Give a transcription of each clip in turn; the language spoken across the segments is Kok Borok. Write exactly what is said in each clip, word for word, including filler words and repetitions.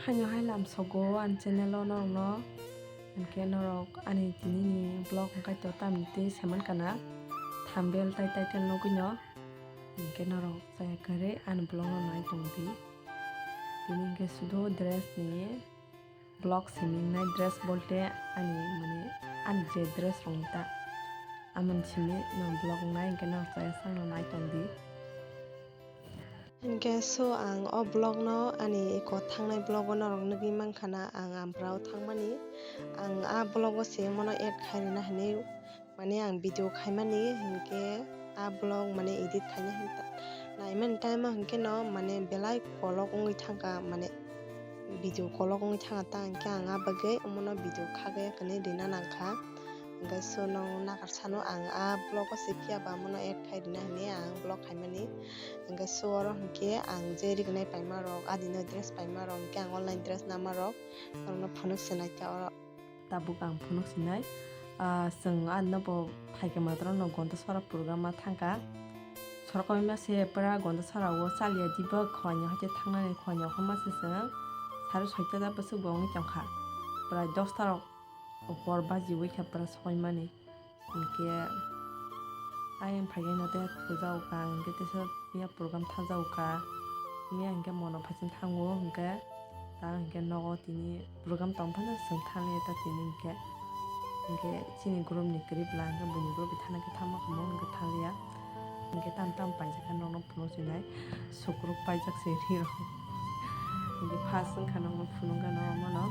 Haino hai lamsogo ani channel o norokno, hinkhe norok ani tinini vlog wngkha to tamni tei saimankha na, thumbnail tai title nugwino, hinkhe norok chaya kwrwi ani vlog no nai tongdi. Tini hinkhe sudo dress ni vlog simi wngnai, dress bolte ani mane ani je dress rok ta amoni simi no vlog wngnai, hinkhe norok chaya sakno nai tongdi. Hinkhe so ang o vlog no ani eko thangnai vlog o norok nugwi mankha na ang Ampra o thangmani. Ang a vlog o se mono add khai rwna hinwi mane ang video khaimani, hinkhe a vlog mane edit khaina hinta naimani time o hinkhe no mane belai kolok wngwi thangkha, mane video kolok wngwi thangkha ta, hinkhe ang a bagwi omono video khagwi kwrwi rwna nangkha. Hinkhe so no nakarsano ang a vlog o se phiya ba omono add khai rwna hinwi ang vlog khaimani. Hinkhe so oro hinkhe ang je rignai paima rok, adino dress paima rok hinkhe ang online dress nama rok norokno phunuk sinai kha oro. Tabuk ang phunuk sinai, ah, chwng adino bo phaikhe matwrwno Gondasora program ma thangkha. Sorok kaui ma se pura Gondasora o chaliya diba, khwlainya haikhe thangnani khwlainya hwnma se chwng sare soita da bwswk bo wngwi tongkha. Pura dosta rok hor bajiwi kha pura soimani. Hinkhe ayang phaikhe no tei puja o kha, hinkhe teisa miya program thangjak o kha. Miya hinkhe mono phaising thango hinkhe. Ta hinkhe nogo tini program tong phano chwng thangya ta tini hinkhe. Hinkhe chini group ni kwrwi bwla hinkhe buini group bai thangna khe thangma kha mo hinkhe thangya. Hinkhe tam tam paijak kha nokno phunuk sinai sukruk paijak se ri rok. Hinkhe first wngkha nokno phunuk gana omono.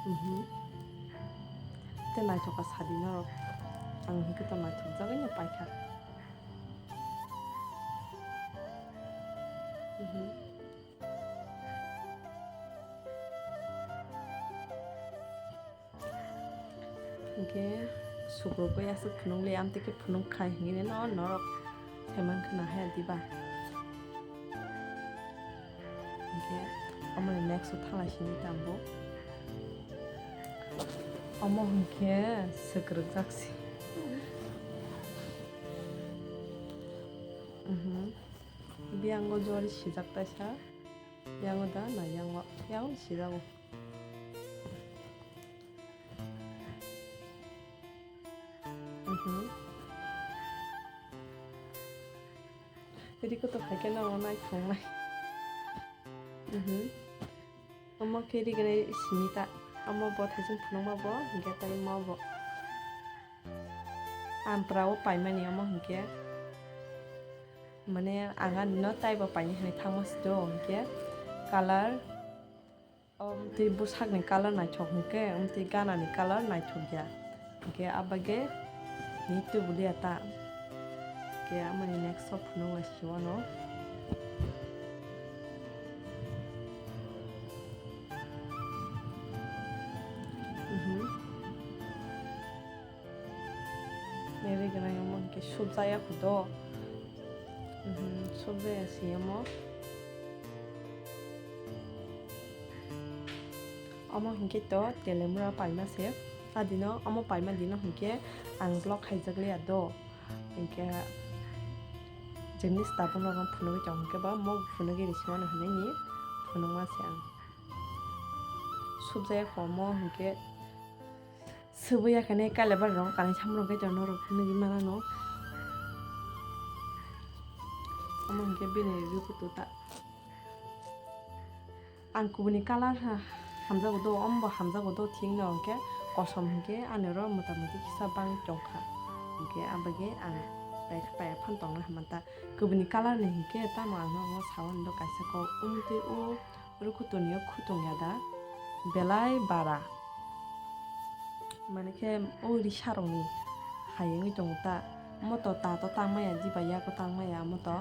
Mhm. Tei naithok kha sadi norok. Ang hinkhe to naithok jagwi no paikha. Mhm. Hinkhe sukrubwi aswk phunukli, amtwi khe phunuk khai hinwi no norok saiman khna haya diba? Hinkhe omoni next o thalai sini tambo. Omo hinkhe swk rwkjak si. Mhm. Biyango jori sijak taisa. Yango da na yango, yango sijago. Mhm. Riko to phaikhe no nai thongnai. Mhm. Omo khe rignai simi ta. Omo bo thaising phunukma bo, hinkhe tai ma bo. Ampra o paimani omo hinkhe. Mane ang ani no taibo paini hinwi thangma sito hinkhe colour, o, tei bwsakni colour naithok hinkhe, tei ganani colour naithok ya hinkhe, abagwi ni tubuli ya ta. Hinkhe amoni next o phunuk lai si wano. Mhm. Neri gwnai omo hinkhe subjaya khudo. Mhm, subjaya se omo. Omo hinkhe to telemra paima se. Adino omo paima dino hinkhe ang vlog khaijak liya do. Hinkhe jemni tabuk no phunugwi tong hinkhe ba mo phunugwi risi mano hinwi ni phunukma se ang. Subjaya kho omo hinkhe. Subui ya khe ne kailabar rok kanwi samung rok khe norok nugwi mano no. Omo hinkhe bini rwkhutu ta. Ang kubuni colour ha-, hamjago do, omo bo hamjago do thik no hinkhe kosom hinkhe ani oro mota moti kisa bang tongkha. Hinkhe abagwi ang pai, paiya phano tongna hamanta. Kubuni colour ni hinkhe tamo ang nogo sawi do kaisa kok umtwi o. Rwkhutunio khutung ya da belai bara. Mane khe o risarokni hai wngwi tongo ta. Omo to ta to tangmaya, jiba yago tangmaya omo to.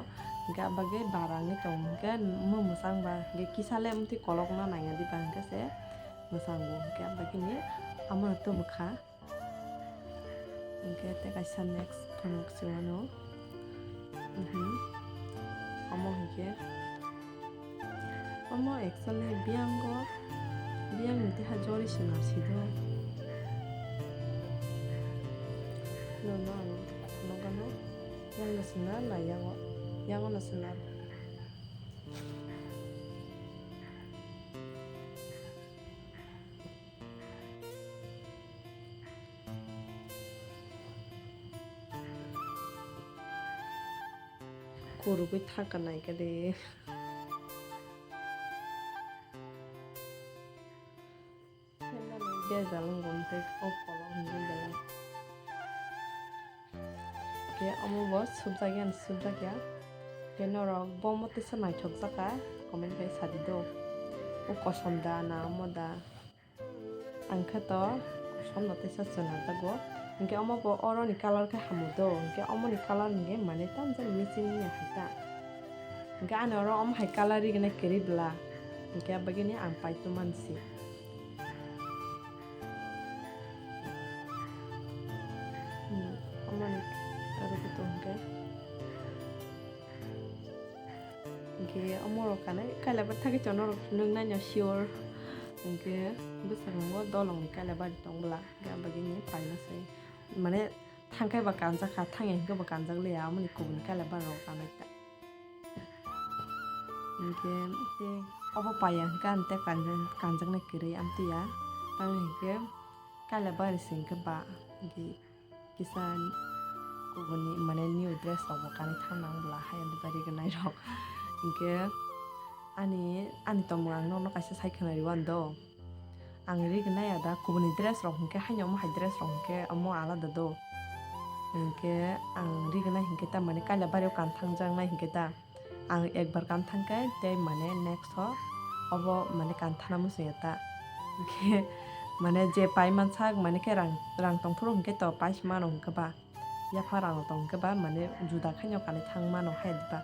Hinkhe abagwi bara wngwi tongo. Hinkhe mo mwchang ba hinkhe kisa le amtwi kolokna nangya diba hinkhe se mwchango. Hinkhe abagwini omono tubukha. Hinkhe tei kaisa next phunuk se wano. Mhm. Omo hinkhe. Omo actually biyango, biyangni teha jori se nasido. Nono ang phunukgano. Yangno se na, na yango. Yango no se na. Kurugwi thaka naikha de. Himani bejal wngkha hwnkhe o kolok hwnwi belai. Khe omo bo subjak ya, subjak ya. Khe norok bo mote se naithok jakha, comment bai sadi do. O kosom da na omo da. Ang khe to kosom no teisa chwnajago. Hinkhe omo bo oroni colour khe hamu do. Hinkhe omoni colour hinkhe mane tamjani missing wngya hai ta. Hinkhe ani oro omo hai colour rignai kwrwi bwla. Hinkhe abagini ang paitwma si. Hmm, omoni aro kutung hinkhe. Hinkhe omorok kanai kailabari thangwi chwng norok nuknai no sure. Hinkhe bwskango dolongni kailabari tong bwla. Hinkhe abagini paina sai. Mane thangkhai ba kanjak kha, thangya hinkhe bo kanjak liya, amoni kubuni kailabari rok kanai ta. Hinkhe tei obo paiya hinkhe ang tei kanjak-, kanjaknai kwrwi amtwi ya. Tamoni hinkhe kailabari se hinkhe ba hinkhe kisa kubuni mane new dress rok bo kanwi thang nang bwla hai ani bari gwnai rok. Hinkhe ani, ani tongmung ang nokno kaisa sai khna rw ani do. Ang rignai ada kubuni dress rok hinkhe haino omo hai dress rok hinkhe omo alada do. Hinkhe ang rignai hinkhe tamani kailabari o kan thangjaknai hinkhe ta. Ang ekbar kan thangkhe tei mane next o obo mane kan thana muchungya ta. Hinkhe mane je pai mansak mane khe rang, rang tongphuru hinkhe to paisi mano hinkhe ba. Yapha rang tong khe ba mane juda khaino kanwi thang mano hai ba.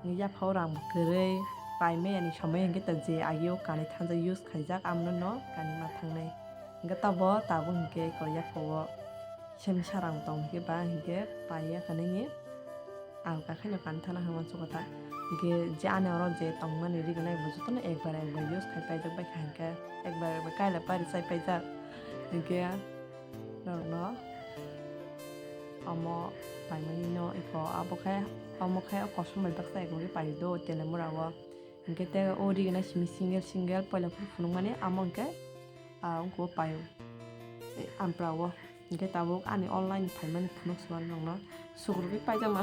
Yapha o rang bo kwrwi pai maya ni somoi hinkhe ta je agi o kanwi thangjak use khaijak amno no kanwi ma thangnai. Hinkhe tabo tabuk hinkhe ko yapha o kisa misa rang tong khe ba hinkhe pai ya kha nini alka khaino kanwi thana hwnwi uansukha ta. Hinkhe je ani oro je tongmani rignai bo jotono ekbar ekbar use khai paijak bai kha hinkhe ekbar ekbar kaila pari chai paijak hinkhe. Norokno omo paimani no eko abo khe omo khe o kosom bai baksa eko khe paio do telemura o. Hinkhe tei o rignai simi single single poila phuru phunukmani amo hinkhe, ah, wngkha o paio, eh, ampra o. Hinkhe tabuk ani online phaimani phunuk sima norokno sukrubwi paijak ma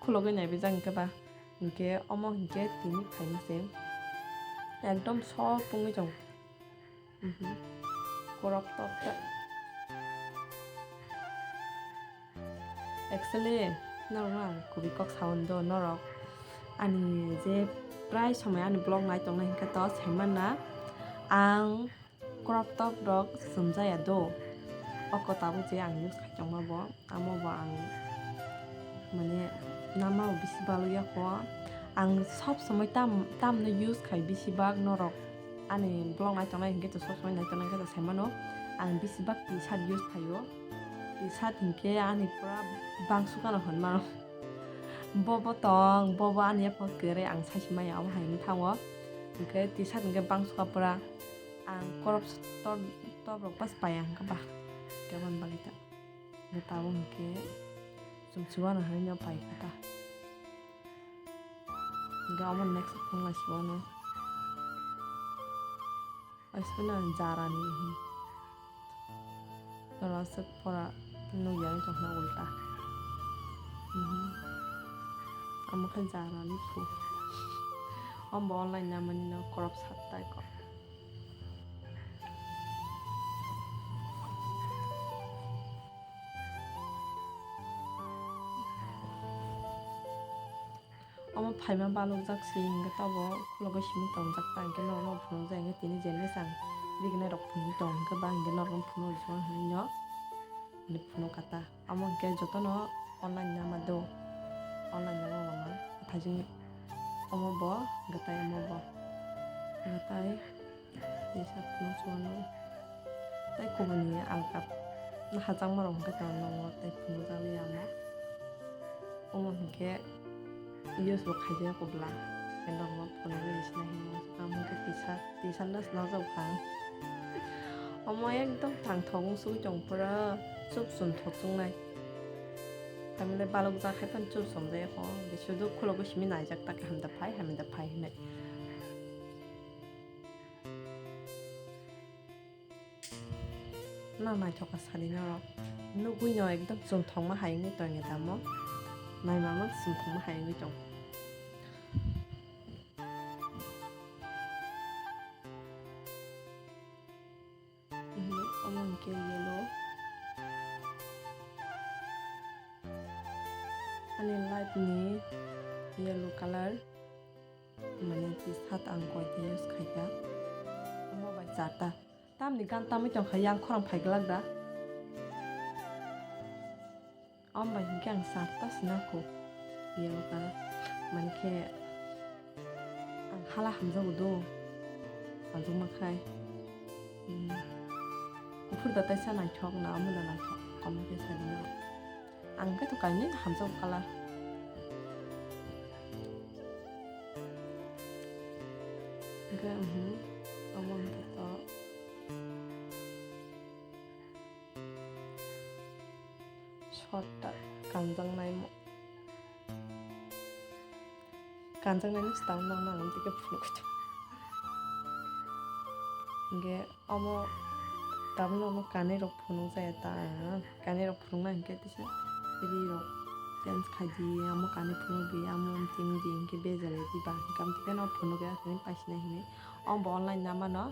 khulogwi naibijak hinkhe ba. Hinkhe omo hinkhe tini phaima se ekdom soft wngwi tongo. Mhm. Crop top ta. Actually, norok no ang kubui kok saui do, norok ani je prai somoi ani vlog nai tongnai hinkhe to sai manna ang crop top rok chumjaya do. Oko tabuk je ang use khai tongma bo. Amo bo ang mane nama bo bisi balwi ya kho. Ang sob somoi tam, tamno use khai bisi bak norok ani vlog nai tongnai hinkhe to sob somoi nai tongnai khe to sai mano. Ang bisi bak T-shirt use khaio. T-shirt hinkhe ani pura bangsu gano hwn mano. Bobo tong, bobo ani yapha kwrwi ang sai si maya abo hai wng thango. Hinkhe T-shirt hinkhe bangsu ka pura ang crop top, top rok pas paiya hinkhe ba. Kebon bagwi ta. Hinkhe tabuk hinkhe chumsugano hinwi no pai kha ta. Hinkhe omo next phone lai sibano. Aisukno jarani, hmm. Oro aswk pora nukya wng tongkha ulta. Mhm. Omo khe jarani phu. Omo online namani no crop sat tai kok. Omo phaima balokjak se hinkhe tobo khulogwi simi tongjak ta hinkhe norokno phunukjak hinkhe tini je mechang rignai rok phunuk tong hinkhe ba hinkhe norokno phunukjak hinwi no phunuk kha ta. Omo hinkhe jotono online nama do, online nama rwma phaijak omo bo hinkhe tai omo bo hinkhe tai. Tei sa phunuk chuano. Tei kubuni alka hachangma rok hwnkhe tongo tei phunukjak liya omo. Omo hwnkhe use bo khaijak kubla. Endo omo phunugwi sina hinwi amo hwnkhe tisa, tisa no swnamjak bwkha. Omo ekdom tangthok wng sugwi tong pura chup chumthok chungnai. Tamle balokjak hai phano chup chumjak ya kho. Sudu khulogwi simi naijak ta kaham da phai, hamya da phai hinwi. No naithok kha sari norok. Nugwi no ekdom chumthokma hai wngwi tongya tamo. Naima mang sumthangma hai wngwi tong. Mhm, omo hwnkhe yellow. Ani light ni yellow color. Mane T-shirt ang koita use khaikha. Omo bai charta. Tamni gan tamwi tongkha yang khorang phaiglak da. Omo bai hinkhe ang charta sinakho. Yellow color. Mankhe ang hala hamjago do. Sajwkma khai. Hmm. Kuphur da taisa naithok na, omo da naithok. Omo khe sajwkma. Ang khe to kainwi hamjak color. Hwnkhe, mhm, omo hwnkhe to short ta kanjaknai mo. Kanjaknai ni swtang nang nang tike phunuk. Hwnkhe Omo tabukno omo kanwi rok phunuk jaya ta, kanwi rok phunukna hinkhe tisa ri rok change khai di, omo kanwi phunuk di, omo tini di hinkhe bejal di ba hinkhe amtwi phano phunuk ya hinwi paisina hinwi. Omo bo online na mano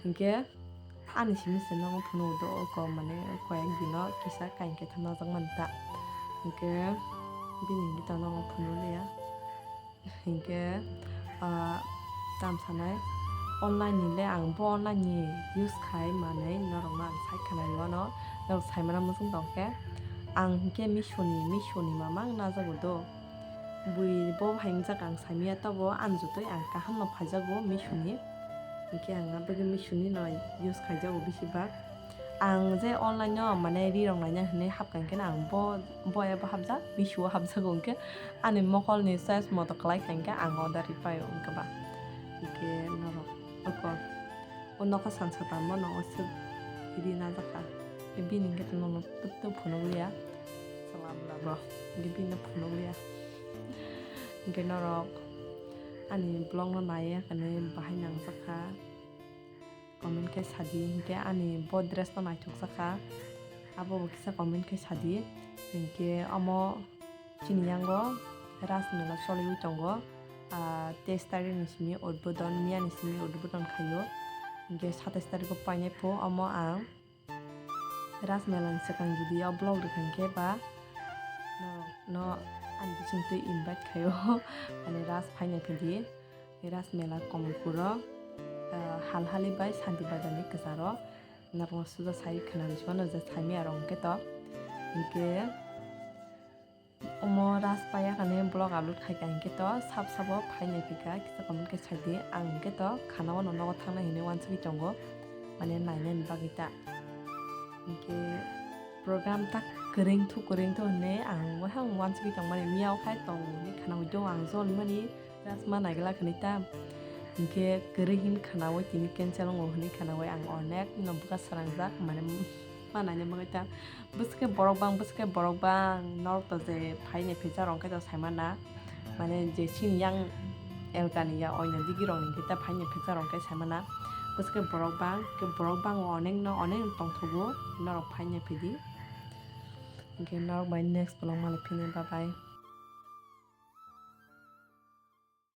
hinkhe ani simi se nogo phunuk do o kom mane koyek dino kisa kain kaitham najak mani ta hinkhe bini hinkhe to nogo phunuk ya. Hinkhe, ah, tam sanai online ni le ang bo online ni use khai manwi norokno ang sai khwnai wano norok sai mana muchung tong khe ang hinkhe Meesho ni, Meesho ni mamang najago do. Bui bo hai wngjak ang saimya tobo ani jotoi ang kaham no phaijago Meesho ni. Hinkhe ang aboni Meesho ni no use khaijago bisi bak. Ang je online no mane ri rok naina hinwi hapkha hinkhe ang bo, bo app o hapjak, Meesho o hapjago hinkhe ani mokol ni size moto kwlai kha hinkhe ang order ri pai o wngkha ba. Hinkhe norok oko o nokha sansa tamo no o swk ri najak kha. Bini hinkhe to nono tuk tuk phunuk liya. Salam da bro. Hinkhe bini no phunuk liya. Hinkhe norok ani vlog no naiya hinwi bahai nangjak kha. Comment khe sadi, hinkhe ani bo dress no naithok jakha, abo bo kisa comment khe sadi. Hinkhe omo chini yango Ras Mela choliwi tongo, ah, teis tarik ni simi udbodon, miya ni simi udbodon khaio, hinkhe satais tarik o painai pho omo ang Ras Mela ni swkang jodi o vlog rwkha hinkhe ba norok no ani bisingtwi invite khaio, ani Ras phainai phidi. Ras Mela Kamalpuro, ah, Halhali bai Santi Bazar ni kwcharo norokno suja sai khwnani sima no je saimaya rok hwnkhe to. Hinkhe omo Ras paiya kani vlog upload khaikha hinkhe to sab sabo phainai phikha kisa comment khe saidi. Ang hinkhe to khana o nogo thangna hinwi uansugwi tongo, mane nainani bagwi ta. Hinkhe program ta kwrwng thu kwrwng thu hinwi ang wahang uansugwi tongmani miya o khai tong hinwi khana hoi tongo ang jol mani. Ras ma naigwlak hinwi ta, hinkhe kwrwi hin khanaui tini cancel wngo hinwi khanaui ang onek no bwkha srangjak, mane ma naina bagwi ta bwswk khe borok bang, bwswk khe borok bang, norok to je phainai phaijak rok khe to saimana, mane je chini yang elkani ya oino digi rokni khe ta phainai phaijak rok khe saimana, bwswk khe borok bang, khe borok bang onek no onek no tongthogo, norok phainai phidi, hinkhe norok bai next vlog malai phini, bye bye.